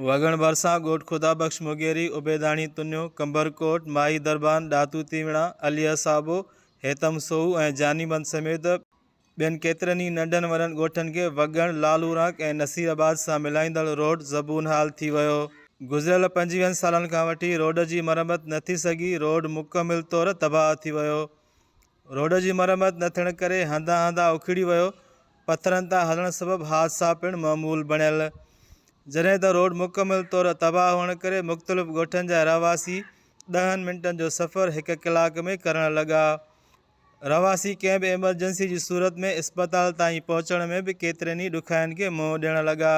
وڳڻ ڀرسان ڳوٺ خدا بخش مغيري، عبيداڻي تنيو، قمبرڪوٽ، مائي دربان، ڏاتو تيوڻا، علي اصحابو، هيتم سوهو ۽ جاني بند سميت ٻين ڪيترن ئي ننڍن وڏن ڳوٺن کي وڳڻ، لالوراڪ ۽ نصير آباد سان ملائيندڙ روڊ زبون حال ٿي ويو. گذريل پنجويهن سالن کان وٺي روڊ جي مرمت نه ٿي سگهي، روڊ مڪمل طور تباهه ٿي ويو. روڊ جي مرمت نه ٿيڻ ڪري هنڌان هنڌان اکڙي ويو، پٿرن تان هلڻ سبب حادثا پڻ معمول بڻيل، جڏهن ته روڊ مڪمل طور تباهه هئڻ ڪري مختلف ڳوٺن جا رهواسي ڏهن منٽن جو سفر هڪ ڪلاڪ ۾ ڪرڻ لڳا، رهواسي ڪنهن به ايمرجنسي جي صورت ۾ اسپتال تائين پهچڻ ۾ به ڪيترين ئي ڏکاين کي منهن ڏيڻ لڳا.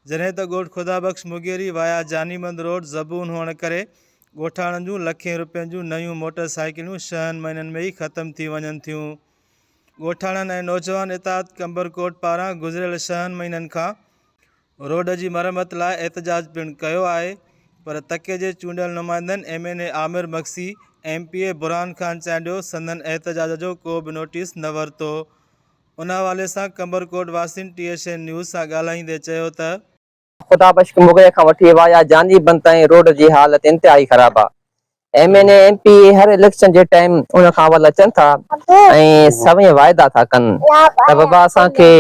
جڏهن ته ڳوٺ خدا بخش مغيري وايا جاني بند روڊ زبون هئڻ ڪري ڳوٺاڻن جون لکين روپين جون نيون موٽر سائيڪلون ڇهن مهينن ۾ ئي ختم ٿي وڃن ٿيون. ڳوٺاڻن ۽ نوجوان اتحاد قمبرڪوٽ پاران گذريل ڇهن مهينن کان روڊ جي مرمت لاء احتجاج پڻ ڪيو آهي پر تڪي جي چونڊيل نمائندن M N A Amir Magsi, M P A Burhan Khan Chandio سندن احتجاج جو ڪو به نوٽيس نه ورتو. ان حوالي سان قمبرڪوٽ واسين ٽي ايس اين نيوز سان ڳالهائيندي چيو ته. خدا بخش مغري کان وٺي وايا جاني بند تائين روڊ جي حالت انتهائي خراب آ. M N A M P A هر اليڪشن جي ٽائيم ان کان اول اچن ٿا ۽ سوين واعدا ٿا ڪن ته بابا اسان کي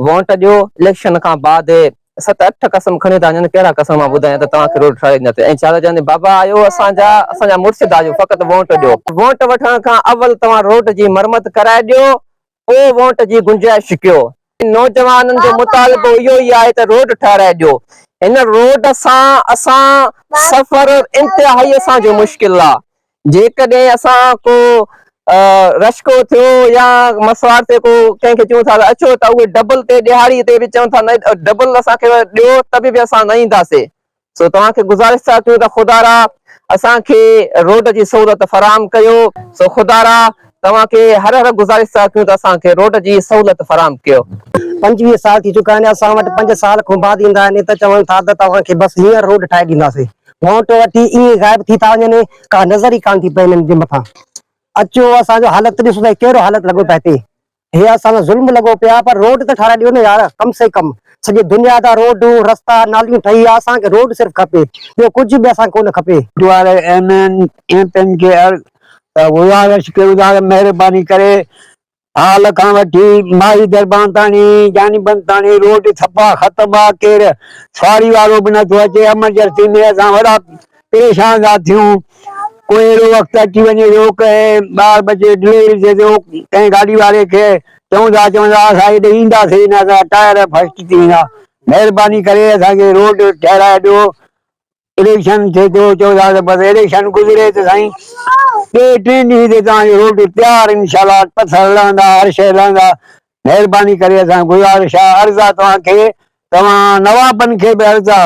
وونٽ ڏيو اليڪشن کان بعد ست اٺ قسم کڻي ٿا وڃن ڪهڙا قسم مان ٻڌايان ته توهان کي روڊ ٺاهي ڏينداسين ۽ ڇا ٿا چون بابا آهيو اسان جا اسان جا مرشد آهيو فقط وونٽ ڏيو وونٽ وٺڻ کان اول توهان روڊ جي مرمت ڪرائي ڏيو پوء وونٽ جي گنجائش ڪيو. نوجوانن جو مطالبو اهو ئي آهي ته روڊ ٺهرائي ڏيو. هن روڊ سان اسان سفر انتهائي اسان جو مشڪل آ. جيڪڏهن اسان ڪو رشڪو ٿيو يا مسواڙ تي ڪو ڪنهن کي چون ٿا ته اچو ته اهي ڊبل تي ڏهاڙي تي به چون ٿا نه ڊبل اسان کي ڏيو ته به اسان نه اينداسي. سو توهان کي گذارش ٿا ڪيون ته خدارا اسان کي روڊ جي سهولت فراهم ڪيو. سو خدارا توهان کي هر هر گذارش ٿا ڪيون ته اسان کي روڊ جي سهولت فراهم ڪيو. 25 سال ٿي چڪا آهن اسان وٽ پنج سال کان بعد ايندا آهن ته چون ٿا ته توهان کي بس هينئر روڊ ٺاهي ڏينداسين ووٽ وٺي ائين غائب ٿي ٿا وڃن ڪا نظر ئي ڪانه ٿي پئي انهن جي مٿان اچو اسان جو حالت ڏسو ته ڪهڙو حالت لڳو پئي هتي. هي اسان سان ظلم لڳو پيو آهي پر روڊ ته ٺاهرائي ڏيو نه يار ڪم سي ڪم سڄي دنيا جا روڊون رستا ناليون ٺهي ويا اسان کي روڊ صرف کپي ٻيو ڪجهه به اسان کي ڪونه کپي. واري ايم اين ايم پين کي عرض ته گذارش ڪيون ٿا ته مهرباني ڪري حال کان وٺي ماهي دربان تاڻي جاني بند تاڻي روڊ صفا ختم آ ڪير سواري وارو به نٿو اچي ايمرجنسي ۾ اسان وڏا پريشان ٿا ٿيون ڪو اهڙو وقت اچي وڃي جو ڪنهن ٻار ٻچي ڊليوري ٿئي ٿو ڪنهن گاڏي واري کي چئون ٿا چون ٿا اسان هيڏي اينداسين نه اسان جا ٽائر فرسٽ ٿي ويندا مهرباني ڪري اسان کي روڊ ٺهرائي ڏيو اليڪشن ٿئي ٿو چئو ٿا ته بس اليڪشن گذري ته سائين ٻئي ٽئين ڏينهن تي توهان جو روڊ تيار انشاء الله پٿر لهندا هر شيء لهندا مهرباني ڪري اسان گذارش آ عرض آ توهان کي توهان نوابن کي به عرض آ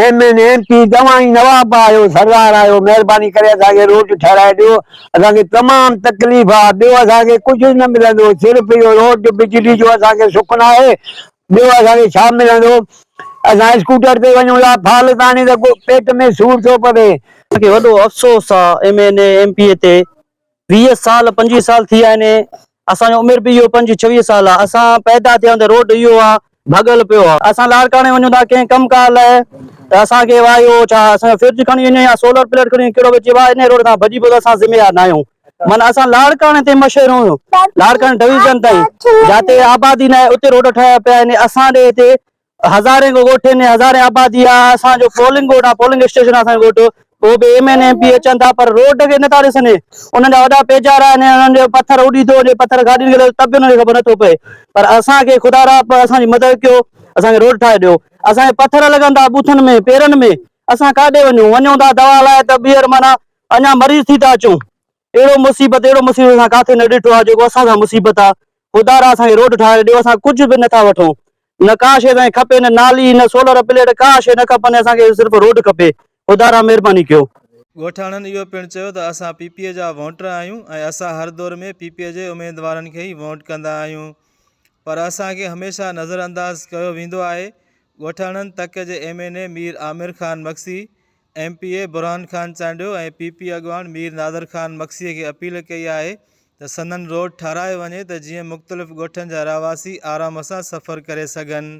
ايم اين ايم پي توهان ئي نواب آهيو سردار آهيو مهرباني ڪري اسان کي روڊ ٺهرائي ڏيو اسان کي تمام تڪليف آ ٻيو اسان کي ڪجهه نه ملندو صرف اهو روڊ بجلي جو اسان کي سک نه آهي ٻيو اسان کي ڇا ملندو اسان اسڪوٽر تي وڃون ٿا ڦال تاڻي ته پيٽ ۾ سور ٿو پوي. اسان کي وڏو افسوس آ M N A M P A تي 20 سال 25 سال ٿي ويا آهن اسان جو عمر به اهو 25 26 سال آ اسان پيدا ٿيا آهيون ته روڊ اهو آ ڀڳل پيو آ اسان لاڙڪاڻي وڃون ٿا ڪنهن ڪم ڪار لاء ته اسان کي واهي اهو ڇا اسان جو فرج کڻي وڃي يا سولر پليٽ کڻي وڃي ڪهڙو به چئي ڀاء انهي روڊ کان ڀڄي پيو ته اسان ذميوار نه آهيون معنيٰ اسان لاڙڪاڻي تائين مشهور آهيون لاڙڪاڻي ڊويزن تائين جاتي آبادي نه آهي اتي روڊ ٺهيا پيا آهن اسان ڏي هتي هزارين ڳوٺ آهن هزارين آبادي آ اسان جو پولنگ ڳوٺ آ پولنگ اسٽيشن آ اسان جو ڳوٺ پوء به ايم اين ايم پي اچن ٿا پر روڊ کي نٿا ڏسن انهن جا وڏا پيجارا آهن انهن جو پٿر اڏي ٿو وڃي پٿر گاڏين کي لڳي ته به انهن کي خبر نٿو پئي پر اسان کي خدا را اسان جي مدد ڪيو اسان کي روڊ ٺاهي ڏيو اسان کي پٿر لڳن ٿا ٻوٿن ۾ پيرن ۾ اسان ڪاڏي وڃون وڃون ٿا دوا لاء ته ٻيهر معنيٰ اڃا مريض ٿي ٿا اچون اهڙو مصيبت اهڙو مصيبت اسان ڪاٿي نه ڏٺو آهي جيڪو اسان سان مصيبت آهي خدا را اسان کي روڊ ٺاهي ڏيو اسان ڪجهه به نٿا وٺون نه ڪا شيء اسان کي کپي نه نالي نه سولر پليٽ ڪا شيء نه کپندي اسان کي صرف روڊ کپي خدا را مهرباني ڪيو. ڳوٺاڻن اهو پڻ چيو ته اسان پي پي جا ووٽر آهيون ۽ اسان هر دور ۾ پي پي جي اميدوارن کي ئي ووٽ ڪندا آهيون پر اسان کي هميشه نظرانداز ڪيو ويندو آهي ڳوٺاڻن تڪ جي M N A Mir Amir Khan Magsi M P A Burhan Khan Chandio ۽ P P اڳواڻ مير نادر خان مگسي کي اپيل ڪئي آهي ته سندن روڊ ٺهرايو وڃي ته جيئن مختلف ڳوٺن جا رهواسي آرام سان سفر ڪري سگهن.